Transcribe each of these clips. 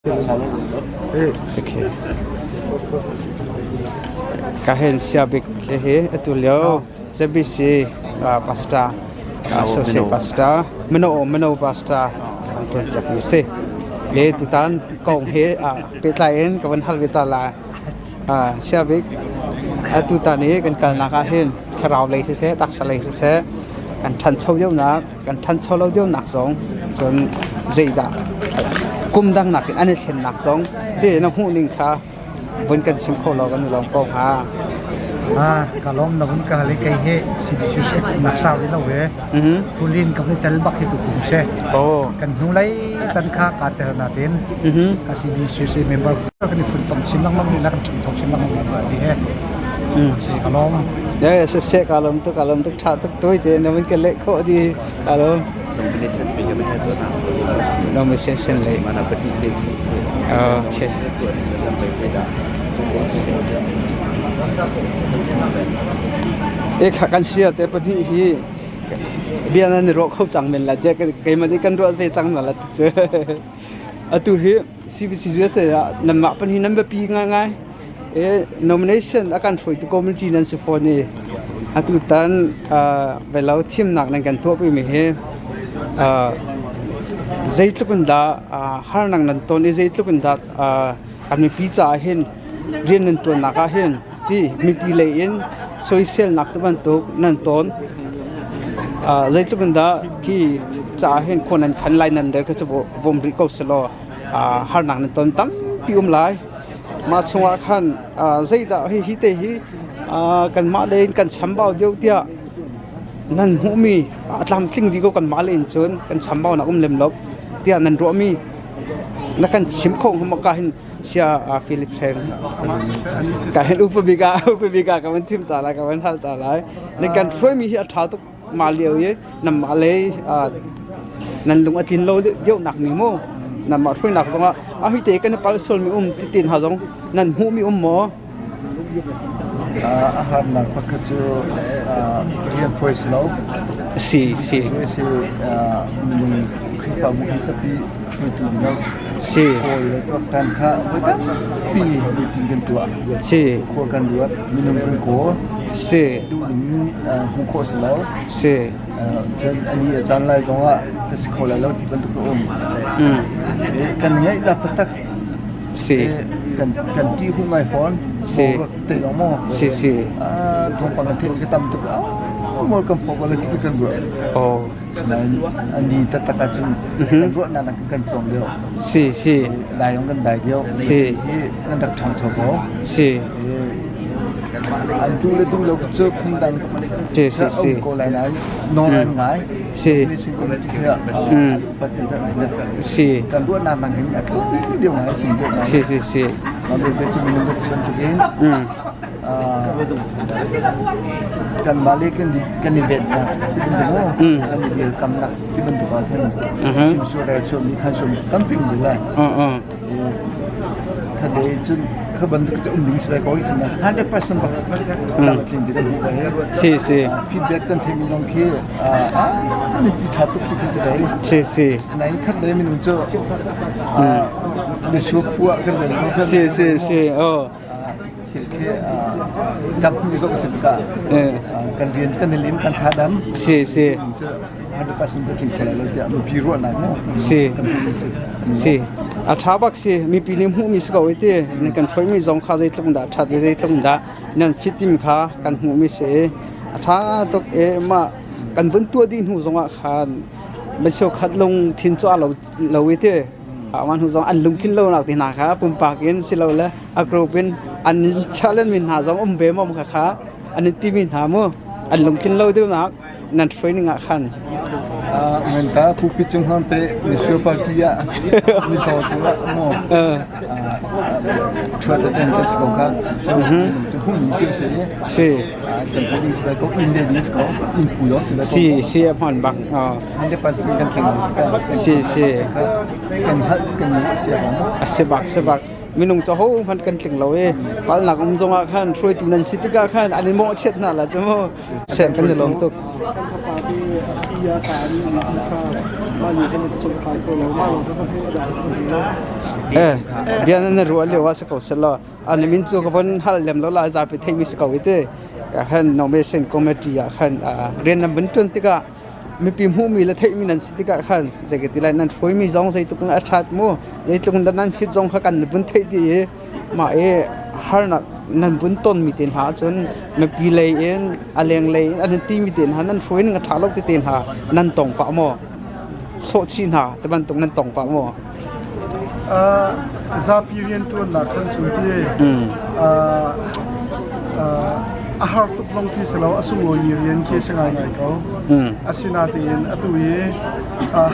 Okay. Ka hen siabik hi atu lio ZBC pastor associate pastor mino mino pastor an tuan piak mi si. Le tutan kong he pehtlai in ka van hal ve ta la. Siabik atu tan i kan kalnak ah hin thlarau lei siseh taksa lei siseh kan ṭhancho deuhnak kan ṭhancho lo deuhnak zong cun zeidah kum dang nakin an i thlennak zong ti na hmuh ning kha vun kan chim kho lo kan i lawm ko hnga. Ah, ka lawm na vun ka le kei he CBC nak sau lo ve. Fulin ka vun tel bak hi tu kum se. Oh. Kan hnu lei tan kha ka tel na tin. Ka CBC member kan i fun tong chin lengmang ni na kan ṭhancho chin lengmang na ti he. Si ka lawm. Ye se se ka lawm tuk ka lawm tuk tha tuk toi te na vun ka leh khawh di ka lawm. Nomination pe ka me to na. Nomination le. Mana pahnih ke si. Okay. E kha kan sia te pahnih hi bia nan i ruah kho cang men la tiah keimah nih kan ruah ve cang hna la ti cu. Atu hi CBC USA ah nanmah pan hi nan biapi ngaingai. E nomination a kan hruaitu committee nan si fawn i atu tan velo thimnak nan kan tuahpi mi hi zeitluk in dah harnak nan ton i zeitluk in dah kan mipi caah hin rian nan ṭuannak ah hin ti mipi lei in soiselnak ti bantuk nan tawn zeitluk in dah khi caah hin khua nan khan lai nan rel kha cu vom rih ko selaw harnak nan ton tampi um lai mah chungah khan zeidah hi hi te hi kanmah lei in kan chambau deuh tiah nan hmuhmi a tlamtling dih ko kanmah lei in cun kan chambaunak um lem lo tiah nan ruahmi na kan chim kho hnga maw ka hin sia Philip Hren ka hin upa bik ah upa bik ah ka van thim ta lai ka van hal ta lai na kan hruaimi hi a ṭha tuk ma lio i nanmah lei nan lung a tlin lo deuh nak mi mu nanmah hruainak zongah a hui te kan i pal sual mi um ti tin ha zong nan hmuh mi um maw A harnak pakhat cu rian fawi si lo. Si si. Si minung Khrihfabu hi zapi hruaitu ding ah Si. kawl le tuaktan kha voi tampi meeting kan tuah. Si. Khua kan ruat, minung kan kawl. Si. Duhning hmuh khawh si lo. Si. Cun ani a caan lai zongah ka si kho lai lo ti bantuk a um. Kan ngeih la taktak Si. Kan kan ṭih hu ngai fawn. Si. Te lo maw? Si si. Thawngpang kan theih ka tam tuk. Mol kan pok la ti kan ruah. Oh. Sinain ani taktak ahcun kan ruahnak nak kan tlawm deuh. Si si. Dai yong kan dai deuh. Si. Hi kan rak ṭhangcho ko. Si. An duh le duh lo cu phundang Si si si. um ko lai nain nawl an ngai. Si. Mission committee khi upat ti Si. Kan ruahnak nang hin a tlawm deuh ngai fim deuh ngai. Si si si. Mah belte cu minung kan si bantukin kanmah le kan i vennak ti bantuk mu kan i dirkamnak ti bantuk ah khin chim sual rel sual mi khan sual mi tampi um rih lai. Khade cun kha bantuk te um ding si lai ko hi sin 100% bak tlam a tling ti kan hmuh ve. Si si. Feedback kan theimi zong khi an ti ṭha tuk ti khi si ve. Si si. Nain khat le minung cu misuak phu ah kan rel ko. Si si si. Oh. Thil khi kam mi zong si tikah kan rian kan i lim kan thadam. Si si. 100% cu tling kho lai lo tiah mipi ruahnak mu. Si. Si. A ṭha bak si. Mipi nih hmuhmi si ko i ti. Nan kan hruaimi zong kha zeitluk dah ṭhat le zeitluk dah nan fitim kha kan hmuhmi si i a ṭha tuk i mah kan vun tuah dih hnu zongah khan macheu khat lungthin cu a lo lo i ti mah hnu zong an lungthin lonak ti hna kha pumpak in silole a group in an challenge mi hna zong um ve mom kha kha an in timi hna mu an lungthin lo deuhnak nan training ah khan ngan ta pulpit cung hang pe misio party ah mi thaw tu ah mo thua te ten ka ko kha chu chu hum ni chu se si kan pu ding se ko in de ding ko in pu yo se si si a hman bak 100% kan tling si si kan hal kan che a se bak se bak minung cu hohmanh kan tling lo i palnak um zongah khan hruaitu nan si tikah khan an i mawhchiat hna la cu mu seh kan i lawm tuk. Eh, bia na ruah lio ah si ko selaw an min cu ka von hal lem lo la zapi theimi si ko i te ka khan nomination committee ah khan rian nan vun ṭuan tikah mipi hmuhmi le theihmi nan si tikah khan zei ti lai nan hruaimi zong zeitluk in a ṭhat mu zeitluk in nan fit zong kha kan vun theih ti i mah i harnak nan vun tonmi te hna ahcun mipi lei in a leng lei in an timi te hna nan hruai ning a ṭha lo ti te hna nan tong pah maw sawhchih hna ti bantuk nan tong pah maw Zapi rianṭuannak khan cu ti a har tuk zong khi si lo, a sunglawimi rian khi a si ngaingai ko. Asinain atu i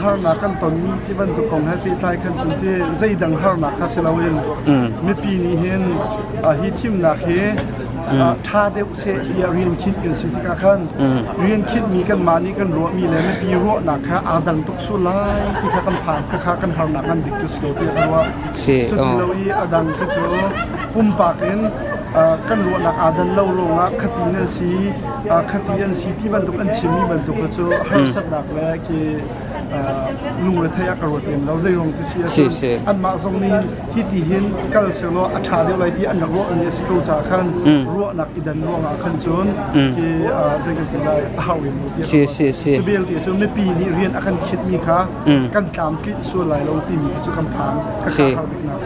harnak kan tonmi ti bantuk kong he pehtlai khan cu ti zeidang harnak kha si loin mipi nih hin hi thimnak hi ṭha deuh seh tiah rian khinh kan si tikah khan rian khinhmi kanmah nih kan ruahmi le mipi ruahnak kha aa dang tuk sual lai ti kha kan phang kha kan harnak ngan bik cu si lo tiah ka ruah. Cuti lo i a dang khi cu pumpak in kan ruahnak aa dan lo ruangah khati nan si khati an si ti bantuk an chimmi bantuk kha cu harsatnak le khi lungrethei ah ka ruat lem lo zeiruang ti si ahcun anmah zong nih hi ti hin kal sehlaw a ṭha deuh lai ti an rak ruahmi a si ko caah khan ruahnak i dan ruangah khan cun khi zei kan ti lai a har lem lo tiah cu belte cu mipi nih rian a kan khitmi kha kan tlamtlinh sual lai lo timi khi cu kan phang ka kha har biknak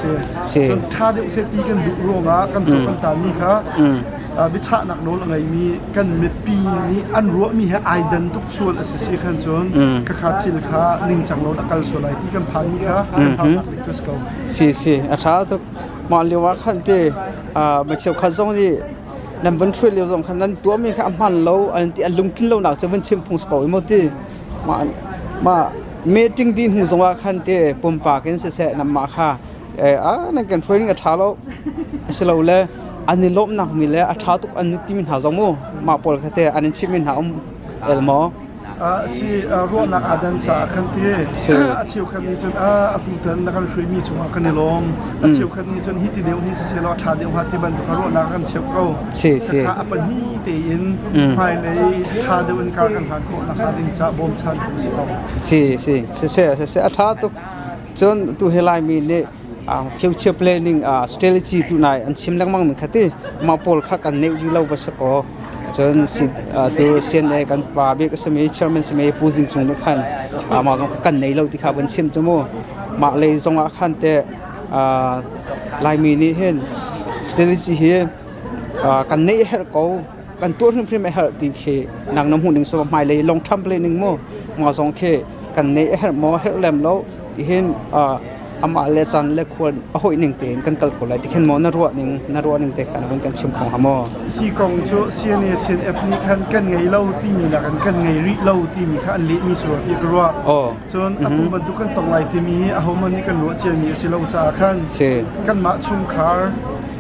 si cun ṭha deuh seh ti kan duh ruangah kan tuah kan tanmi kha biachahnak nawl a ngeimi kan mipi nih an ruahmi he ai dan tuk sual a si si khan cun khakha thil kha ningcang lo a kal sual lai ti kan phanmi kha kan phannak bik cu si ko. Si si a ṭha tuk. Mah lio ah khan te ma cheukhat zong nih nan van hruai lio zong khan nan tuahmi kha a hman lo an ti an lungtlin lonak cu van chim phung si ko i maw ti mah mah meeting dih hnu zong ah khan te pumpak in siseh nanmah kha a nan kan hruai ning a ṭha lo asilole an i lawmhnak mi le a ṭha tuk an timi hna zong mu mah pawl kha te an in chimmi hna um el maw Si ruahnak aa dan caah khan ti a cheukhat nih cun atu tan na kan hruaimi cungah kan i lawm a cheukhat nih cun hi ti deuh hi siseh law a ṭha deuh hnga ti bantuk ruahnak kan cheuh ko kha a pahnih tein hmailei ṭha deuh in kar kan hlan khawh nakhnga ding caah bawmchantu si ko si si siseh siseh a ṭha tuk Cun tu hi Laimi nih future planning strategy tu nai an chim lengmang mi kha ti mah pawl kha kan neih rih lo va si kaw cun si tu CNA kan pa bik a simi chairman simi Pu Zing Cung nih khan mah zong kha kan nei lo ti kha van chim cu mu mah lei zong ah khan te Laimi nih hin strategy hi kan neih herh ko kan tuah hrimhrim a herh ti khi nang na hmuh ning so hmailei long term planning mu nga zong khi kan nei a herh maw herh lem lo ti hin amah le chan le khual a hoih ning tein kan kal ko lai ti khin maw na ruah ning na ruah ning te khan vun kan chim kho ha maw Hi kong cu CNA CNF nih khan kan ngei lo timi nakin kan ngei rih lo timi kha an lehmi si rua ti ka ruah. Oh. Cun atu bantuk kan tong lai timi hi ahohmanh nih kan ruah ciami a si lo caah khan Si. kanmah chungkhar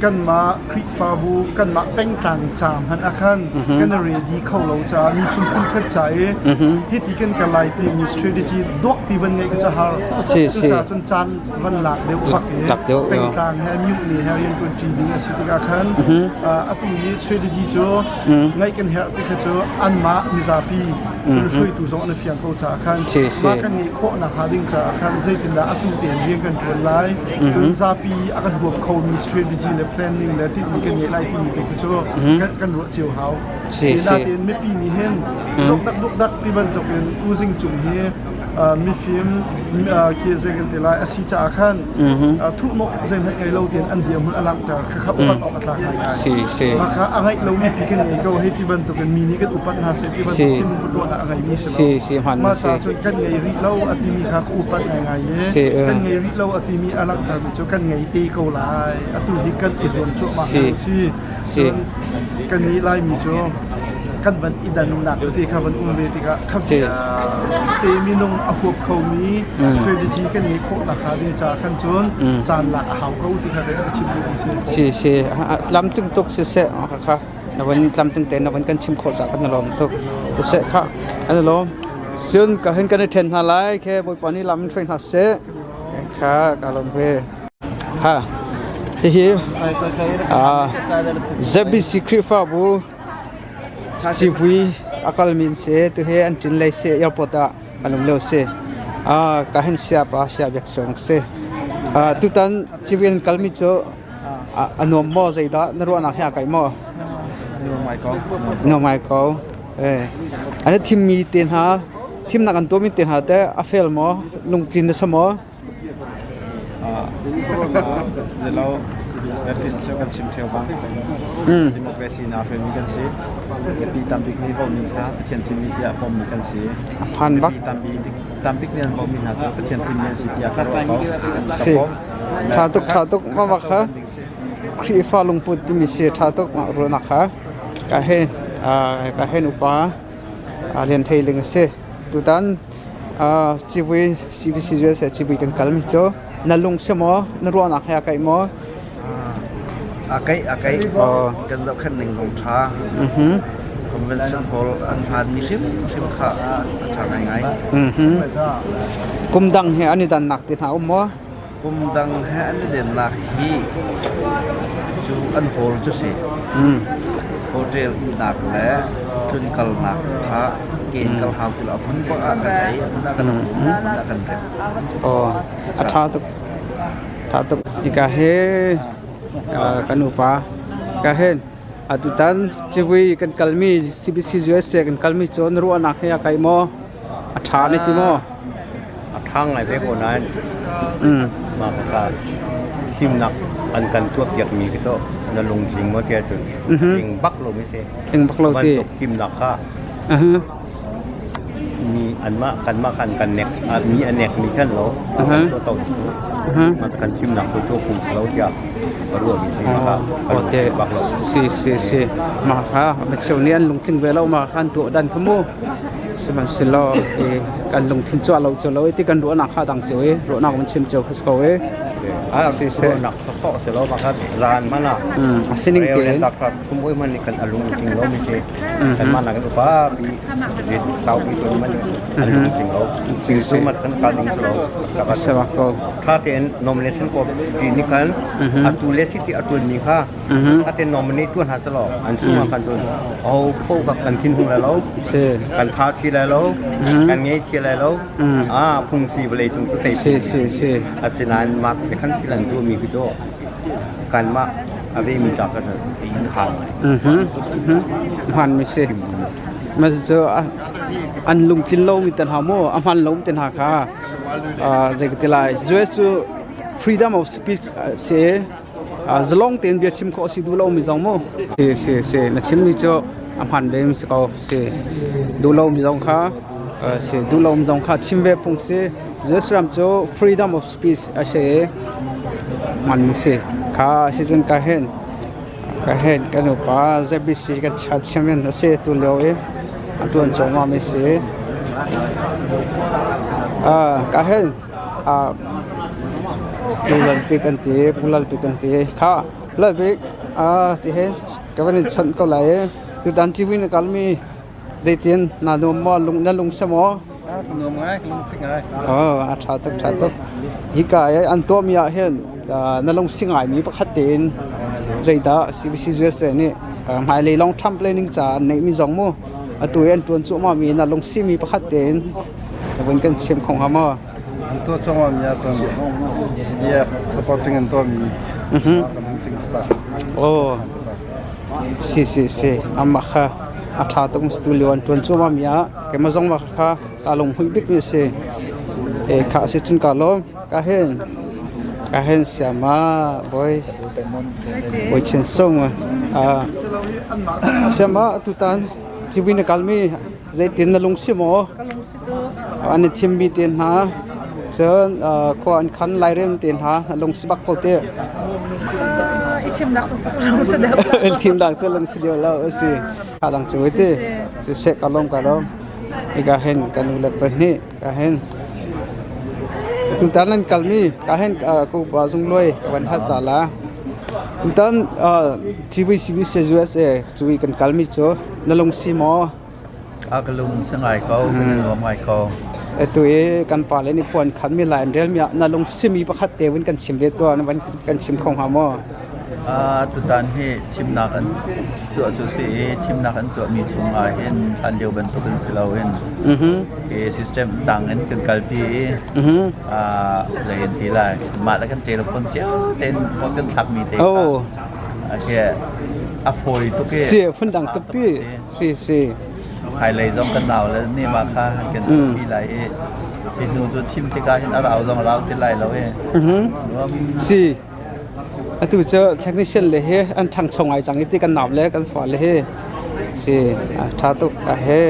kanmah Khrihfabu kanmah pengtlang ca hmanh ah khan kan i ready kho lo caah miphun phunkhat ca i hiti kan kal lai timi strategy duak ti van ngeih ka ca har. Si, si. Cucaah cun caan van lak deuh bak i Lak deuh, pengtlang he mute he rian ṭuan ṭi ding a si tikah khan atu i strategy cu ngaih kan herh ti kha cu anmah mizapi hruaitu zong an i fiang ko caah khan mah kan ngeih khawh nakhnga ding caah khan zeitindah atu tein rian kan ṭuan lai cun zapi a kan huap khomi strategy le planning le tinhmi kan ngeih lai timi te kha cu kan ruah cio hau. Natein mipi nih hin dukdak dukdak ti bantukin Pu Zing Cung hi mifim khi zei kan ti lai a si caah khan thuhmawk zeihmanh ngei lo tein an dirhmun a langhter khakha upat awk a tlak ngaingai mah kha a ngeih lomi pi kan ngei ko hei ti bantukin mi nih kan upat hna seh ti bantuk thinlung ruahnak a ngeimi si lo mah ca cun kan ngei rih lo a timi kha ka upat ngaingai i kan ngei rih lo a timi a langhtermi cu kan ngei te ko lai atu hi kan i zuam cuahmah ko si cun kan nih Laimi cu kan van i dannak tete kha van um ve tikah kha te minung a huap khomi strategy kan ngeih khawh nakhnga ding caah khan cun caan lak a hau ko ti kha ka chim duhmi si. Si si tlamtling tuk siseh kha na van tlamtling te na van kan chim khawh ca kan lawm tuk siseh kha an lawm cun ka hin kan i then hna lai khe bawipa nih lam in hruai hna seh kha ka lawm ve ha hihi ZBC Khrihfabu Civui a kalmi an si. Tuhi an ṭin lei si airport ah an um lio si. Ka hin siapa sia biak chung si. Tutan civil kalmi cu a nuam maw zeidah na ruahnak he aa kaih maw? Nuam ngai ko. Nuam ngai ko. Eh. An i thimmi te hna thimnak an tuahmi te hna teh a fel maw? Lungtlin na si maw? Zelo Baptist cu kan chim theo bang democracy na hruaimi kan si. Mipi tambik nih vomi kha Pathian thimmi tiah pommi kan si. Phan bak. Mipi tambik tambik nih an vomi hna cu Pathian thimmi an si tiah ka ruah ko. Si. Tha tuk tha tuk ma bak kha. Khrihfa lungput timi si tha tuk ma ruahnak kha. Ka hen ka hen upa lian thei ling a si. Tutan civui CBC USA civui kan kalmi cu na lung si maw na ruahnak he a kaih maw? A kaih a kaih kan zohkhenh ning zong ṭha. Convention hall an hlanmi hrimhrim kha a ṭha ngaingai. Kum dang he an i dannak te hna um maw? Kum dang he an i dennak hi cu an hall cu si. Hotel ihnak le tlunkalnak kha ke in kal hau ti lo. A hmun bak ah kan ei, a hmun ah kan um, a hmun ah kan riak. Aw, a ṭha tuk. Ṭha tuk. Hika hi kan upa ka hin atutan civui kan kalmi CBC USA kan kalmi cu na ruahnak he a kai maw? A ṭha ne ti maw? A ṭha ngai ve ko nain mah kha thimnak an kan tuahpiakmi khi cu na lungtling maw tiah cun tling bak lomi si. Tling bak lo ti. Bantuk thimnak kha mi anmah kanmah khan kan nek mi a nekmi khan lo kan tuah to tu mah kan thimnak cu tuah phung si lo tiah ka ruahmi si mah kha ka lungtling bak lo. Si si si mah kha micheu nih an lungtling ve lo mah kha an tuah dan kha mu. Sihmanhsehlaw kan lungthin cu a lo cio lo i ti kan ruahnak kha dang cio i ruahnak mun chim cio kha si ko i. Ruahnak sawsawh si lo mah kha zaan hmanh ah a sining tein thum oi man nih kan a lung tling lo mi si kanmah nakin upa pi saupi tuan man a lung tling lo cu mat kan ka ding si lo tha tein nomination ko ti ni khan atu le si ti atuan mi kha tha tein nominate tuan ha selo an sung kan cun ho po ka kan thin hung lai lo kan tha chi lai lo kan ngei chi lai lo a phung si vale cung cu tei si si si asinain mak te khan thil an tu mi khi cu kanmah a vemi ca kha in hal. Hman mi si. Ma cu an lungtlin lo mi tan ha mu a hman lo mi tan ha kha zei ka ti lai US cu freedom of speech si zalong tein bia chim khawh si duh lo mi zong mu si si si na chim mi cu a hman ve mi si ko si duh lo mi zong kha si duh lo mi zong kha chim ve phung si US ram cu freedom of speech a si man si kha si cun ka hen ka hen kan upa ZBC kan chat chairman a si tu lio i a tuan chong ma mi si ka hen pulal pi kan ti pulal pi kan ti kha lal bik a ti hen ka van in chanh ko lai tutan chiwin na kalmi Zeitin na nuam maw lung na lung si maw? Ka nuam ngai, ka lung si ngai. Oh, a ṭha tuk, ṭha tuk. Hika i an tuahmi ah hin na lung si ngaimi pakhat tein zeidah CBC USA nih hmailei long term planning ca an neihmi zong mu atu i an ṭuan cuahmahmi na lung simi pakhat tein na vun kan chim kho hnga maw? An tuah cuahmahmi ahcun CDF supporting an tuahmi kan hung tling tuk ah. Oh. Si si si amah kha a ṭha tuk tu lio an ṭuan cuahmah mi ah keimah zong mah kha kaa lunghmuih bik mi a si. E kha si cun kaa lawm. Ka hin ka hin siama bawi bawi chin sung siama tutan civui na kalmi zeitin na lung si maw? Ka lung si tu. An i thimmi te hna cun khua an khan lairem te hna lung si bak ko te. I thimnak zong lung si deuh lo. I thimnak cu lung si deuh lo a si. Ka dang cu ti. Cu seh ka lawm ka lawm. Ika hen kan u le pahnih ka hen. Tutan nan kalmi ka hen ko ba zung luai ka van hat ta la. Tutan TVCBC USA cui kan kalmi cu na lung si maw? A ka lung si ngai ko, kan i nuam ngai ko. Atu i kan pale nih puan khan mi lai an rel mi ah na lung simi pakhat te vun kan chim ve tuah na van kan chim kho hnga maw? Tutan hi thimnak an tuah cu si i thimnak an tuahmi chung ah hin hlan lio bantuk in si loin hi system dang in kan kalpi i zei an ti lai mah le kan telephone cio tein vote kan thlakmi te kha hi a fawi tuk i Si phundang tuk ti. Si si. Hmailei zong kan nau le nih mah kha kan tuahpi lai i hi hnu cu thim tikah hin a rau zong a rau ti lai lo i nuam Si. Atu cu technician le hi an ṭhangcho ngai cang i ti kan nau le kan fa le hi si a ṭha tuk a he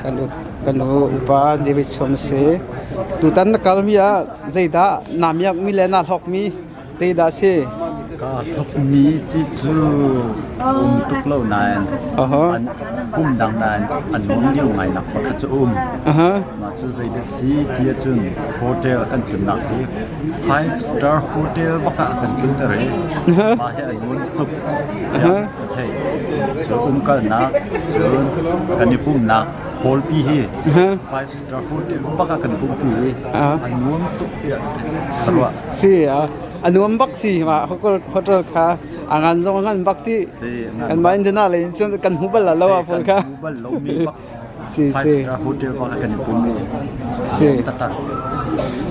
kan u kan u upa David Chom si. Tutan na kalmi ah zeidah naa miakmi le naa hlawkmi zeidah si? Kaa hlawkmi ti cu um tuk lo nain an kum dang nain an nuam lio ngai nak pakhat cu um. Mah cu zeidah si ti ahcun hotel kan tlunnak hi five star hotel bak ah kan tlunter i mah hi a nuam tuk tiah ka theih. Cu umkalnak cun kan i pumnak hall pi hi five star hotel bak ah kan pumpi i a nuam tuk tiah ka ruah. Si a nuam bak si ma hotel kha a ngan zong a ngan bak ti. Kan mah Indiana lei cun kan hmu bal lo a phun kha. Kan hmu bal lomi bak Si five si. star hotel bak ah kan i pum i Si. taktak.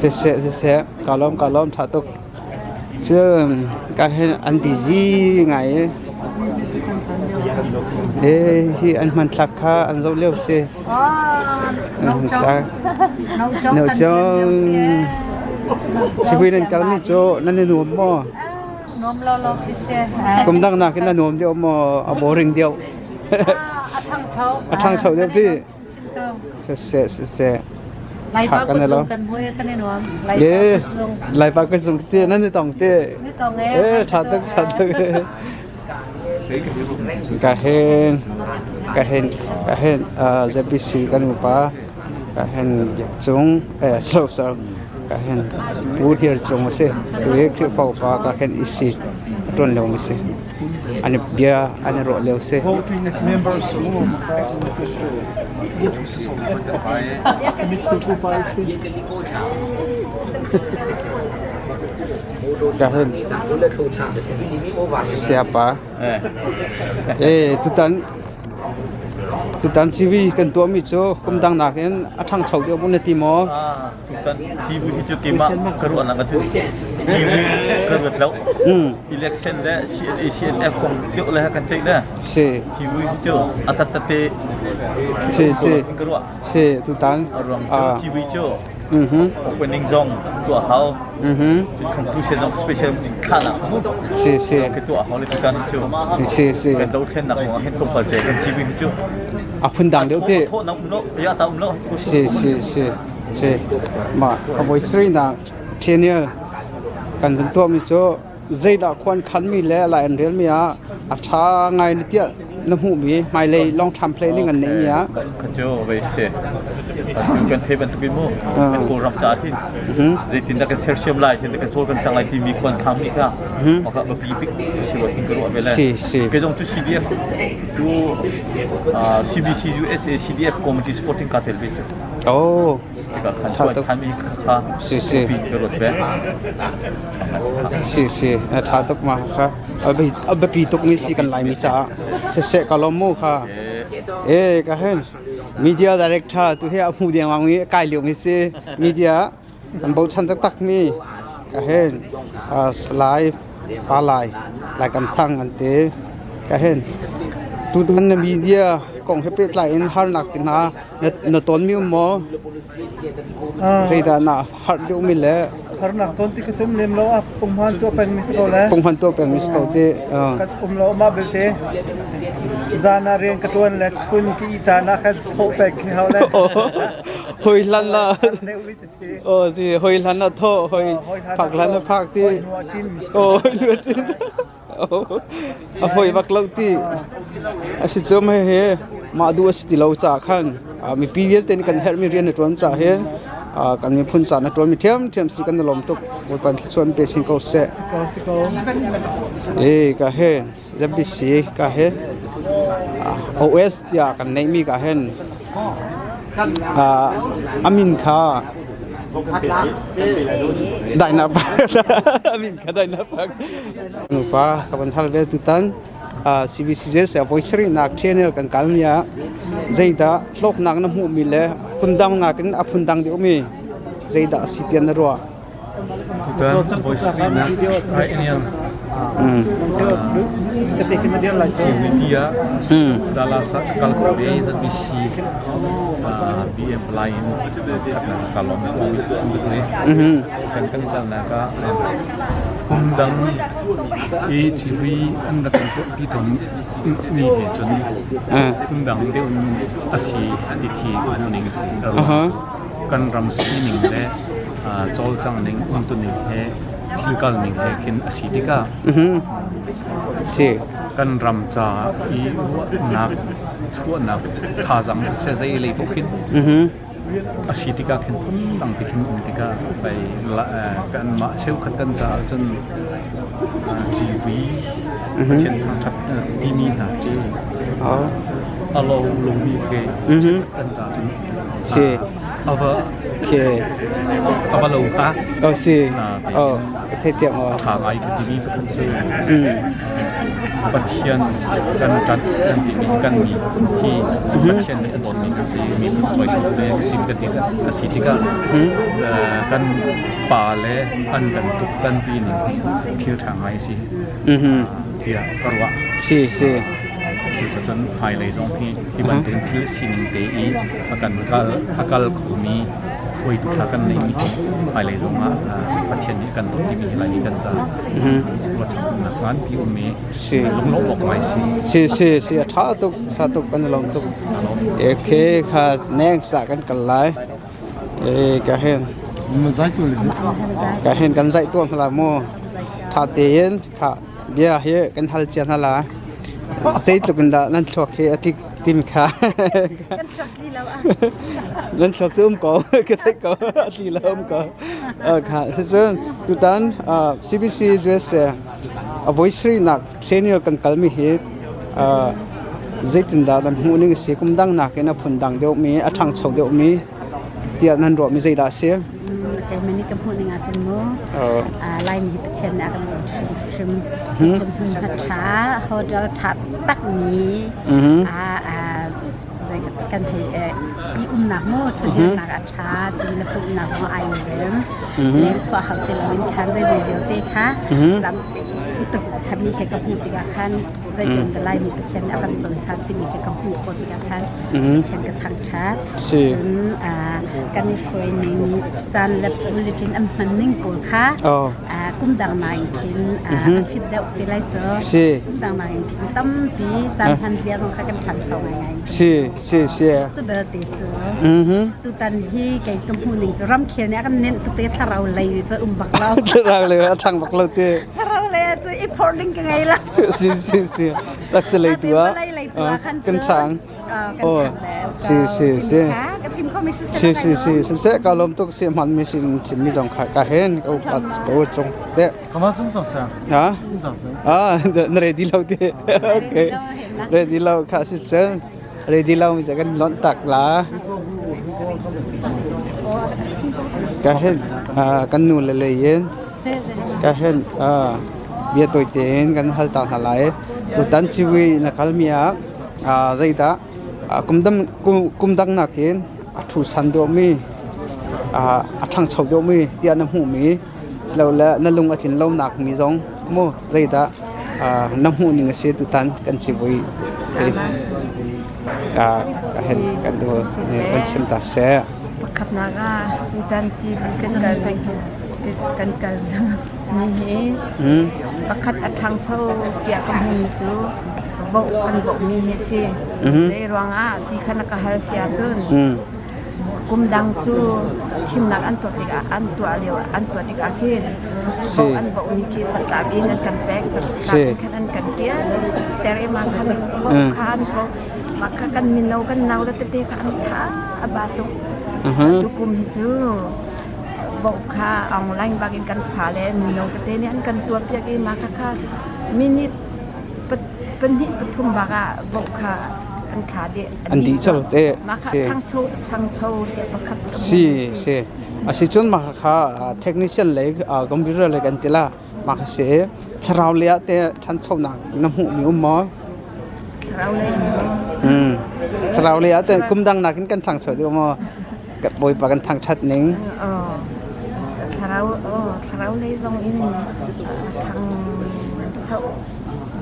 Si si si si ka lawm ka lawm tha tuk. Cun ka hin an busy ngai i. E hi an hmanthlak kha an zoh lio si. An hmanthlak. No chong. Sipui nan kalmi cu nan i nuam maw? Nuam lo lo khi si. Kum dang nakin na nuam deuh maw? A boring deuh. A ṭhangcho. A ṭhangcho deuh ti. Siseh siseh. Laipa kutzung kan hmu i kan i nuam. Ye, Laipa kutzung ti nan i tong ti. Ni tong e. Eh, ṭha tuk ṭha tuk. Ka hen ka hen ka hen ZBC kan upa ka hen biak cung eh so so ka hen Pu Hir Cung a si. Tu hi Khrihfa upa ka hen isi a ṭuan lio mi si. An i bia an i ruah lio si. Ka hen siapa Eh tutan tutan CV kan tuahmi cu kum dang nakin a ṭhangcho deuh maw na ti maw? Tutan TV hi cu keimah ka ruahnak a si. TV ka ruat lo. Election le CNA CNF kong deuh le kan ceih le. Si. TV hi cu a tatate Si si. ka ruah. Si tutan. A ruang cu TV cu opening zong tuah hau. Cun conclusion zong special thlahnak Si si. Ka tuah hau le tutan cu. Si si. Kan dothlennak kong ah hin tlawmpal te kan TV hi cu. A phundang deuh te. Thawh na um lo, ya ta um lo. Si si si. Si. Mah a voi sarihnak Daniel kan vun tuahmi cu zeidah khuan khanmi le lai an relmi ah a ṭha ngai na tiah na hmuhmi hmailei long term planning an neihmi ah Kha cu vei si. Atu kan thei bantuk in mu kan Kawlram caah hin zeitindah kan sersiam lai, zeitindah kan cawl kan cang lai timi khuan khangmi kha maka biapi bik si lo hin ka ruah ve le. Si si. Kei zong cu CDF tu CBC USA CDF Committee Supporting ka tel ve cu. Oh. Tikah khan tuan khan mi kha Si si. pi ka ruat ve. Si si. A ṭha tuk ma kha. A biapi tuk mi si kan Laimi caah. Siseh ka lawm mu kha. Eh ka hen media director tu hi a hmu dengmang i kai lio mi si. Media kan bochan taktak mi ka hen Salai Pa Lai Lai Kam Thang an ti. Ka hen tutan na media kong he pehtlai in harnak te hna na tonmi um maw? Zeidah na harh deuhmi le Harnak ton ti ka cum lem lo a punghman tuah peng mi si ko le. Punghman tuah peng mi si ko ti. Kan um lo ma belte zan ah rian ka tuan le chun ki i caan ah khan thawh pek khi hau le. Hoi hlan la. Oh si hoi hlan la tho hoi phak hlan la phak ti. Oh hoi nuwa chin. A fawi bak lo ti. A si cu mei he mah duh a si ti lo caah khan mipi vialte nih kan herhmi rian na ṭuan caah hin kan miphun ca na ṭuanmi ṭhiamṭhiam si kan i lawm tuk. Bawipa thluachuah in pe sin ko seh. E ka he ZBC ka he OS tiah kan neihmi ka hen a min kha. Dainak Park. Amin kha Dainak Park. Nupa ka van hal ve tutan CBCJS voi sarihnak channel kan kal mi ah zeidah hlawknak na hmuhmi le phundang nakin a phundang deuh mi zeidah a si tian na ruah? Tutan voi sarihnak triennial CBT ah Dallas ah ka kal kho ve ZBC BM lai in khatnak ka lawm timi ka chim duh ve. Kan kan kalnak ah kum dang i civui an rak kan tuahpi tawn mi he cun phundang deuh in a si ti khi hmuhning a si. A ruang cu kan ram sining le cawlcang ning umtuning he thil kal ning he khin a si tikah Si. kan ram caah i ruahnak chuahnak thazaang siseh zei lei paoh khin A si tikah khin phundang ti khin um tikah pei kanmah cheukhat kan caah cun civui Pathian thangṭhat timi hna khi a lo lomi khi cheukhat kan caah cun a va a va lo hnga. Si. A ṭha ngai ka timi pakhat cu Pathian kan ṭanh kan timi kan mi hi Pathian nih a dawtmi kan si miphun cawisang le sim ka ti a si tikah kan pa le an kan tuktanpi ning thil ṭha ngai a si tiah ka ruah. Si si. Cucun hmailei zong hi hi bantukin thil sining te i a kan kal a kal khomi hruaitu ṭha kan neihmi hi hmailei zong ah Pathian nih kan dawt timi hi Laimi kan caah ruahchannak nganpi um i lunglawmh awk ngai si. Si si si a ṭha tuk ṭha tuk kan i lawm tuk. Okay kha next ah kan kal lai. E ka hen ka hen kan zaih tuah hna mu. Ṭha tein kha bia hi kan hal cia hna la. Zeitluk in dah nan thluak hi a tlik tin kha. Kan thluak tli lo ah. Nan thluak cu um ko, ka theih ko, a tli lo um ko. Kha cun tutan CBC USA a voi sarihnak senior kan kalmi hi zeitindah nan hmuh ning a si kum dang nakin a phun dang deuhmi a ṭhangcho deuhmi tiah nan ruahmi zeidah a si? Keimah nih ka hmuh ning ahcun mu Laimi hi Pathian nih a kan dawt hrimhrim. Hmun ṭha, hotel ṭha takmi kan hei i umnak mu ṭhutdirnak a ṭha, ci le pumhnak zong ai rem. Leng chuah hau ti loin khan zeizong vialte kha lam tuk khatmi kha ka hmuh tikah khan zeitluk in Laimi Pathian nih a kan cawisan timi khi ka hmuh khawh tikah khan Pathian ka thangṭhat. Cun kan i hruai ning caan le bulletin an hman ning pawl kha kum dang nain khin a fit deuh ti lai cu. Kum dang nain khin tampi caan hman zia zong kha kan ṭhancho ngaingai. Si si si. Cu belte cu tutan hi kei ka hmuh ning cu ramkhel nih a kan nenh tuk te thlarau lei cu um bak lo. Thlarau lei a ṭhang bak lo te. Thlarau lei ah cun i phorh ding ka ngei lo. Si si si. Taksi lei tu ah kan ṭhang. Oh, si si si. Ka chim kho mi si Si si si si se ka lom tuk si man mi sin chim mi zong kha ka hen ka upat ka u chung te. Kama chung tang sa. Ha? Ah, na ready lo te. Okay. Ready lo kha si chen. Ready lo mi kan lon tak la. Ka hen kan nu le le yen. Ka hen bia tawi tein kan hal ta hna lai. Tutan civui na kalmi ah zeidah kum dang nakin a ṭhusan deuhmi, a ṭhangcho deuhmi tiah na hmuhmi silole na lung a tlin lonak mi zong mu zeidah na hmuh ning a si tutan kan civui ka hen kan duh kan chim ta seh. Pakhatnak ah tutan civui kan kal kan kal mi hi pakhat a ṭhangcho tiah ka hmuhmi cu voh kan vohmi hi a si. Zei ruangah ti kha na ka hal si ahcun kum dang cu thimnak an tuah tikah an tuah lio an tuah tikah khin voh an vohmi khi catlap in an kan pek catlap in khan an kan ṭial ter i mah khan voh kha an voh mah kha kan mino kan nau le tete kha an tha a ba tuk. Tukum hi cu Voh kha online bak in kan fale mino tete nih an kan tuahpiak i mah khakha minute pahnih pathum bak ah voh kha An thla dih. An dih col te. Mah kha ṭhangcho ṭhangcho te pakhat ka Si si. Asi cun mah kha technician lei computer lei kan ti la. Mah kha si. Thlarau lei ah te ṭhanchonak na hmuh mi um maw? Thlarau lei um maw? Thlarau lei ah te kum dang nakin kan ṭhangcho deuh maw? Bawipa kan thangṭhat ning. Thlarau thlarau lei zong in ṭhangcho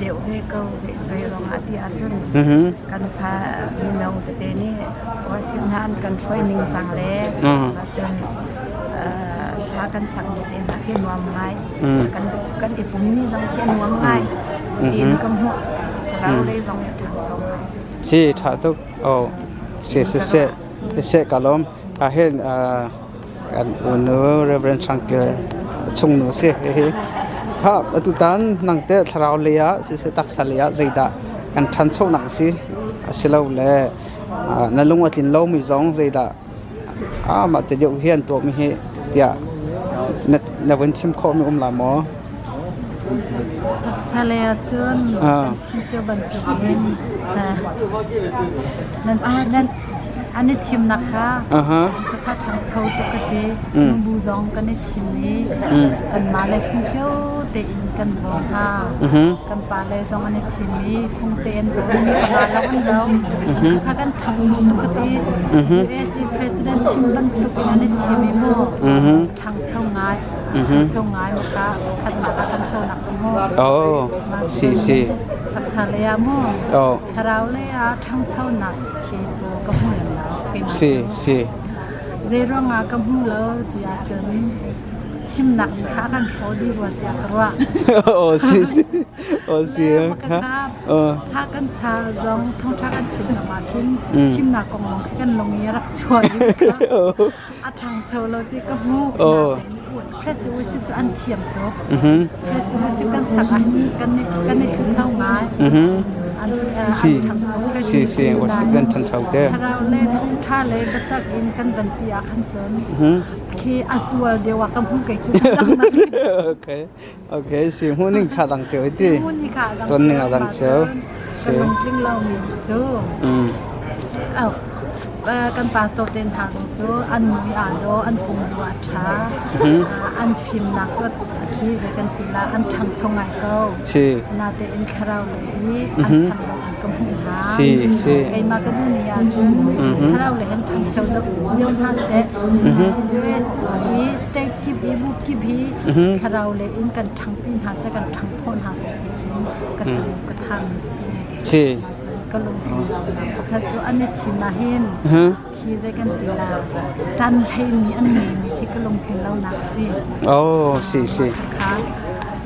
deuh ve ko zei ruang ah ti ahcun kan fa mino tete nih worship hna an kan hruai ning cang le cun hla kan sak mi te hna khi nuam ngai kan kan i pum mi zong khi nuam ngai tiin ka hmuh thlarau lei zong hi ṭhangcho ngai. Si ṭha tuk. Oh si si si. Siseh ka lawm. Ahhin kan unu Reverend Hrangkil chungnu si hihi. Kha atutan nangte thlarau lei ah siseh taksa lei ah zeidah kan ṭhanchonak a si asilole na lung a tlin lomi zong zeidah mah te deuh hi an tuahmi hi tiah na vun chim khawhmi um la maw? Taksa lei ahcun kan chim cio bantukin nan an i thimnak kha khakha ṭhangcho tuk ka ti. Bu zong kan i thim i kanmah le fung cio tein kan bawm hna. Kan pale zong an i thim i fung te an bawm mi panga lawng an lo. Khakha kan ṭhangcho tuk ka ti. US i president thim bantuk in an i thim i mu ṭhangcho ngai. Ṭhangcho ngai maka khatnak ah ṭhangchonak ka hmu. Oh, si si. Taksa lei ah mu. Oh. Thlarau lei ah ṭhangchonak khi cu ka hmu lem lo. Keimah Si cu. si. Zei ruangah ka hmu lo ti ahcun thimnak nih kha a kan hrawh dih rua tiah ka ruah. Oh, si si. Oh, si. Ha. Ha kan sa zong thawngṭha kan chim zong ah khin thimnak kong lawng khi kan lung i a rak chuah i a ṭhangcho lo ti ka hmuh. Press worship cu an thiam tuk. Press worship kan sak ah hin kan i kan i hlut lo ngai. An Si ṭhangcho press si si worship kan ṭhangcho te. Thlarau le thawngṭha le biatak in kan van ti ah khan cun khi a zual deuh ah ka hmuh kei cu. Okay. Okay, si hmuh ning kha dang cio ti. Hmuh ning kha dang Ton ning a dang cio. Si. Ka lungtling lo mi cu. Oh, kan pastor ten tha zong cu an mui aa daw, an pum du a ṭha, an fimnak cu a khi zei kan ti la, an ṭhangcho ngai ko. Si. Natein thlarau lei hi an chan lo an ka hmuh hna. Si, si. Keimah ka duh ni ahcun thlarau lei an ṭhangcho deuh hna seh. US i state kip i bu kip hi thlarau lei in kan ṭhangpi hna seh, kan ṭhangphawh hna seh ti khin ka salu ka thami si. Si. Ka lungthin lonak pakhat cu an i thim ahhin khi zei kan ti la ṭan hleimi an ngeimi khi ka lungthin lonak si. Oh, si si. Kha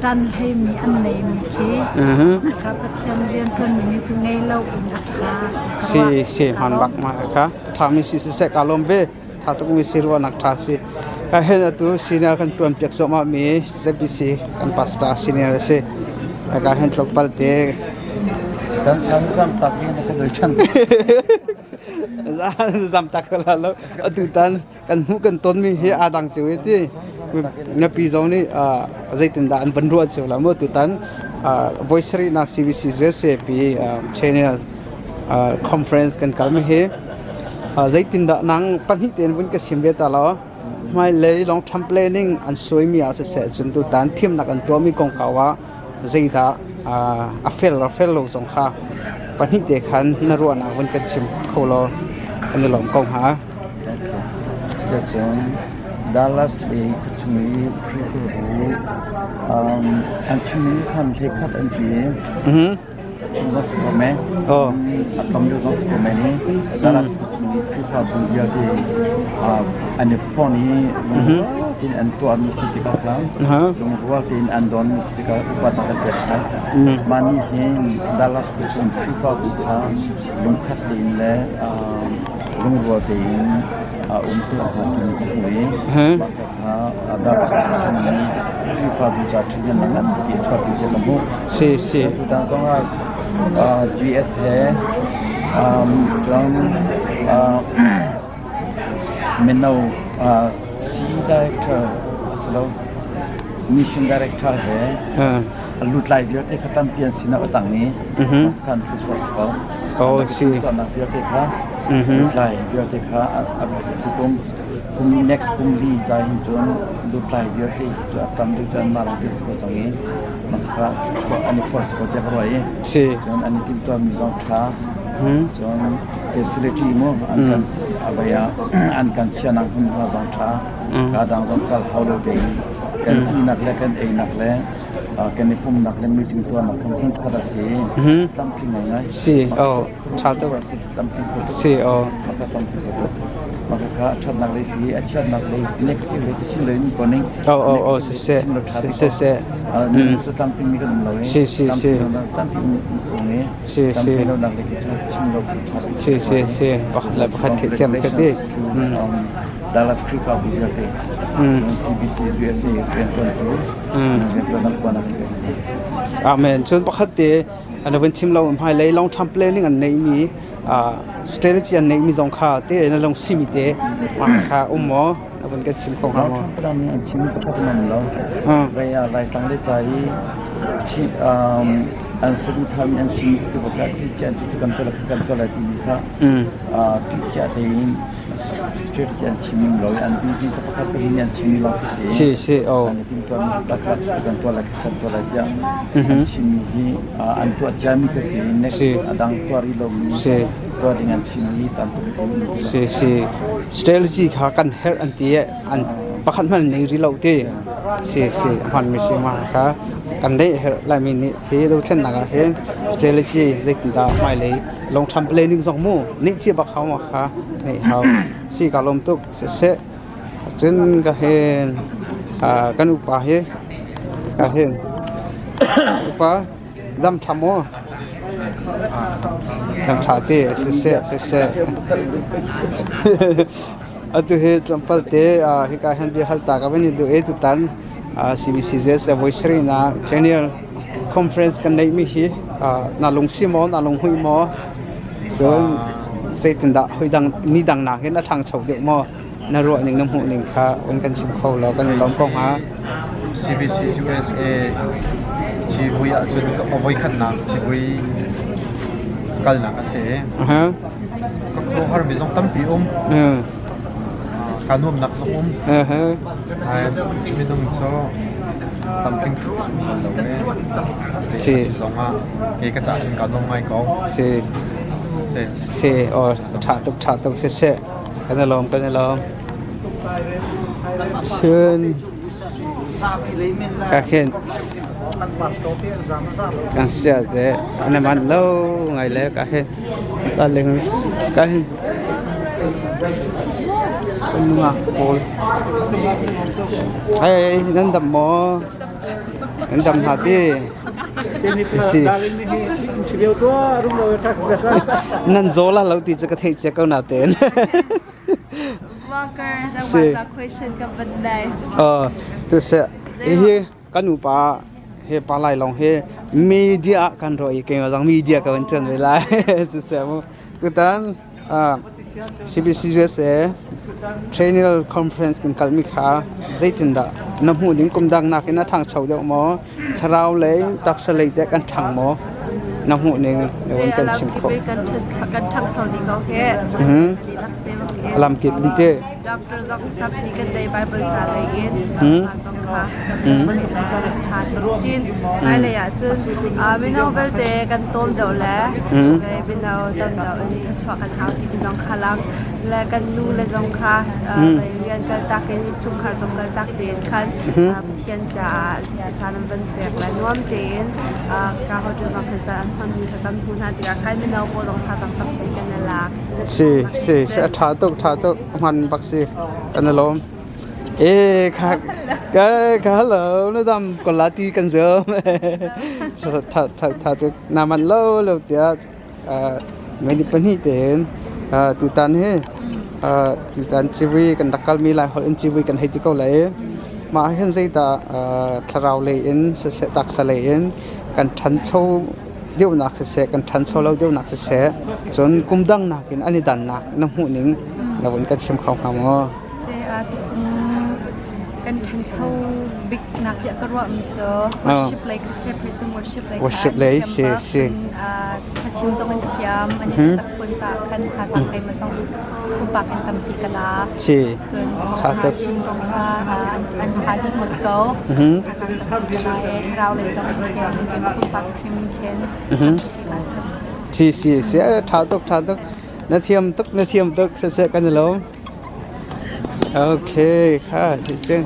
ṭan hleimi an neimi khi kha Pathian rian ṭuanmi nih cu ngei lo in a ṭha. Si si hman bak ma kha ṭhami si si sek aa lawm ve. Ṭha tukmi si ruahnak ṭha si. Ka hen atu senior kan ṭuan piak cuahmah mi ZBC kan pastor senior a si. Ka hen tlawmpal te. Kan kan zam tak hi na ka doi ṭhan. Zam tak la lo. Atu tan kan hmuh kan ton mi hi aa dang cio i ti. Ngapi zong nih zeitindah an van ruah cio la mu tutan voi sarihnak CBC ZCP channel conference kan kal mi hi zeitindah nang pahnih tein vun ka sim ve ta law hmailei long term planning an suaimi ah siseh cun tutan thimnak an tuahmi kongkau ah zeidah a fel a fel lo zong kha pahnih te khan na ruahnak vun kan chim kho law an i lawm ko hnga. Cun Dallas i khuachung i Khrihfabu an chimmi khan hlekhat an ti. Cung zong si ko men. A tlawm deuh zong si ko men i Dallas khuachung i Khrihfabu vialte an i fonh i lungrual tein an tuahmi si tikah khan lungrual tein an donmi si tikah upatnak an pek hna. Mah nih hin Dallas khuachung Khrihfabu kha lungkhat tein le lungrual tein a um tuah hna timi ka hmu i mah kha Dallas khuachung i Khrihfabu ca ṭhahnemnak nganpi a chuahpi tiah ka hmuh. Si si. Tutan zong ah GS he cun mino C director a si lo mission director he. Lutlai vialte kha tampi an sinah a tang i kan thluachuah si ko. Oh, si. Tuahnak vialte kha lutlai vialte kha tukum kum next kum li ca hin cun lutlai vialte cu a tam deuh cu anmah lawng te si ko cang i mah thluachuah an i phuar si ko tiah ka ruah i Si. cun an i timhtuahmi zong ṭha cun facility mu an kan a ah an kan chiahnak hmunhma zong ṭha ka dang zong kal hau lo tein kan ihnak le kan einak le kan i pumnak le meeting tuahnak kan hmun pakhat a si tlamtling ngaingai si oh ṭha tuk si tlamtling kho si oh maka tlamtling kho tuk maka kha ṭhatnak lei si a chiatnak lei negative lei cu chim lo in ko ning oh oh oh si se si si se cu tlamtling mi kan um lo i si si si tlamtling um i si si si si si pakhat le pakhat theih thiam ka ti Dallas Khrihfabu vialte CBC USA riantuantu riantuannak kuanak Amen. Cun pakhat te an van chim lo hmailei long term planning an nei mi strategy an nei mi zong kha te na long simi te ma kha um maw na van kan chim kho hnga maw Long term planning an chim pakhat man lo rai lai tang le chai chi an saduhthah mi an chim ti baka ti chian cu kan tuah kan tuah ti mi kha ti chia tein strategy an chim lo i an busy ka pakhat ka hin an chim mi lawng khi si si si oh an tim tuah mi takha cu kan tuah lai kan tuah lai tiah an chim mi hi an tuah cia mi ka si next adang tuah rih lo mi si tuah ding an chim mi tam tuk si si strategy kha kan herh an ti an pakhat hmanh nei ri lo ti si si hman mi si ma kha kan nei herh lai mi nih hi dothlennak ah hin strategy zeitindah hmailei long term planning zong mu nih chi bak hau ma kha nei hau si ka lom tuk se se cun ka hen kan upa hi ka hen upa dam tha maw dam tha te se se se se Atu hi tlawmpal te hika hin bia hal ta ka van i duh i tutan CBCUSA voi sarihnak Triennial Conference kan neihmi hi na lungsi maw na lunghui maw cun zeitindah hawi mi dang nakin a ṭhangcho deuh maw na ruah ning na hmuh ning kha un kan chim kho law kan i lawm ko hnga. CBC USA civui ahcun a voikhatnak civui kalnak a si. Ka khuaruahharmi zong tampi um. Kaa nuamnak zong um. Minung cu tlamtling thlu cu um bal lo ee. Zei a si zong ah kei ka caah cun kaa nuam ngai ko. Si. Si. Si. Aw ṭha tuk ṭha tuk siseh. Kan i lawm kan i lawm. Cun Ka khin kan sia te an man lo ngai le ka hin ka ling ka hin nungak pawl hey nan dam maw nan dam hna ti si nan zaw la lo ti cu ka theih cia ko na ten Walker, that was a question ka van dai. Uh, tu se hi kan upa he pa lai long he media kan ro i ke zang media ka van ṭan ve lai su se mu tutan CBC USA Triennial Conference kan kalmi kha zeitindah na hmuh ding kum dang nakin a ṭhangcho deuh maw Thlarau lei taksa lei teh kan ṭhang maw? Na hmuh ning na vun kan chim khawh. Kan ṭhangcho dih ko he. Lamkip in te. Doctor zong tampi kan nei Bible ca lei in zong kha kan ṭha chinchin. Hmailei ah cun mino belte kan tawm deuh le mino tam deuh in thachuah kan hau timi zong kha lang le kan nu le zong kha rian kaltak in chungkhar zong kaltak tein khan Pathian caah caan an van pek le nuam tein ka hotel zong khan caan an hmanmi kha kan hmuh hna tikah khan mino pawl zong thazaang tampi kan i lak. Si si si a ṭha tuk ṭha tuk hman bak si kan i lawm. E kha ka ka hello na dam ko la ti kan zum. Tha tha tha tuk na man lo lo tiah Mei pahnih tein tutan hi tutan civui kan rak kalmi Laiholh in civui kan hei ti ko lai i mah ah hin zeidah thlarau lei in siseh taksa lei in kan ṭhancho deuhnak siseh kan ṭhancho lo deuhnak siseh cun kum dang nakin an i dannak na hmuh ning na vun kan chim kho hnga maw? Kan ṭhancho. bik nak tiah ka ruahmi cu worship lei kha si, praise and worship lei kha Worship an lei, thiam si, bak. si. Cun, thlacim zong an thiam, an i biatak fawn caah khan thazaang keimah zong pumpak in tampi ka la. Si. Cun Tha thawngtha tuk. chim zong kha an, an tha dih ngawt ko. Thazaang tampi ka la i thlarau lei zong in khin keimah pumpak hrim in khin tampi kaa chap. Si, si, si. Tha tuk, tha tuk. Na thiam tuk, na thiam tuk. Siseh kan i lawm. Okay, kha si cun.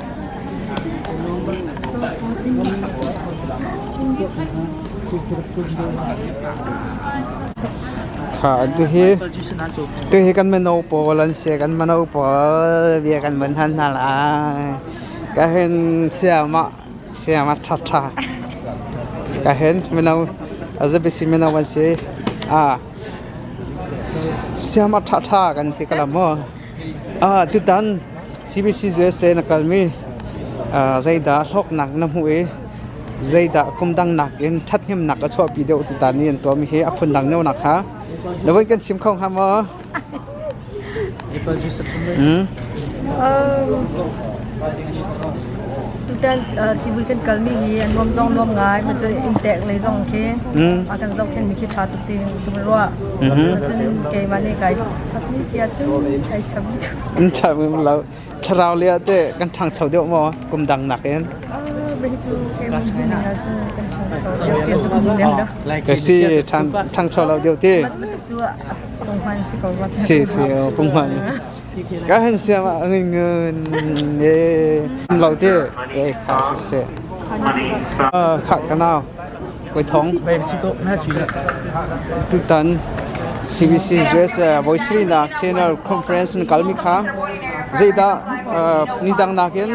Kha tu hi tu hi kan mino pawl an si kan mino pawl bia kan van han hna lai. Ka hin siama siama tha tha. Ka hin mino azabisi mino an si. Ah Siam a ṭhaṭha kan ti ka maw? Ah, tutan CBC USA na kalmi zeidah hlawknak na hmuh i zeidah kum dang nakin ṭhathnemnak a chuahpi deuh tutan i an tuahmi hi a phundang deuhnak kha na von kan chim kho hnga maw? Hmm? Tutan civui kan kalmi hi a nuam zong nuam ngai ma cun inntek lei zong khi a kan zohkhenhmi khi ṭha tuk ti ka ruah. Cun keimah nih kai chapmi tiah cun kai chapmi cu. In chapmi lo thlarau le ah teh kan ṭhangcho deuh maw kum dang nakin? Cu keimah nih cun kan ṭhangcho deuh ti cu ka hmu lem lo. Ka si ṭhangcho lo deuh ti. Cu punghman si ko rua. Si si punghman. Ka han siam ah ngin ngun e lo te e kha si se. Kha kanau koi thong. Tutan CBC US Voice nak Channel Conference kalmi kha zeidah ni dang nakin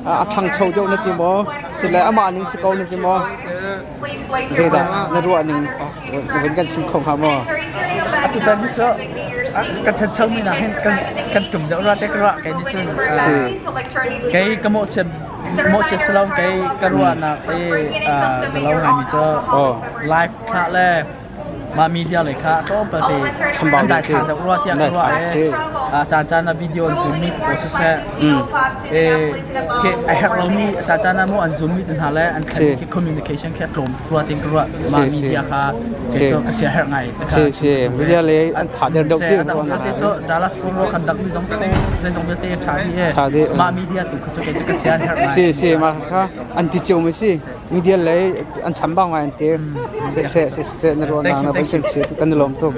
a ṭhangcho deuh na ti maw? Sile amah ning si ko na ti maw? Zeidah na ruah ning vun kan chim kho hnga maw? Atutan hi cu kan ṭhanchomi nak hin kan kan ṭum deuh rua te ka ruah kei nih cun kei ka mawhchiat mawhchiat si lo kei ka ruahnak i zalo ngaimi cu live thlah le mah media lei kha tlawmpal te an daithla deuh rua tiah ka ruah i caan caan ah video an zoom mi te pawl siseh ke a herh lomi a caan caan ah maw an zoom mi te hna le an khan khi communication khi a tlawm rua tin ka ruah mah media kha kei cu ka sia herh ngai Si si media lei an tha der deuh ti te cu Dallas Fort Worth kan dak mi zong te zeizong vialte tha dih e mah media tu kha cu kei cu ka sia herh ngai Si si mah kha an ti cio mi si media lei an chambau ngai an ti. Siseh siseh na ruahnak na kan chim kan i lawm tuk.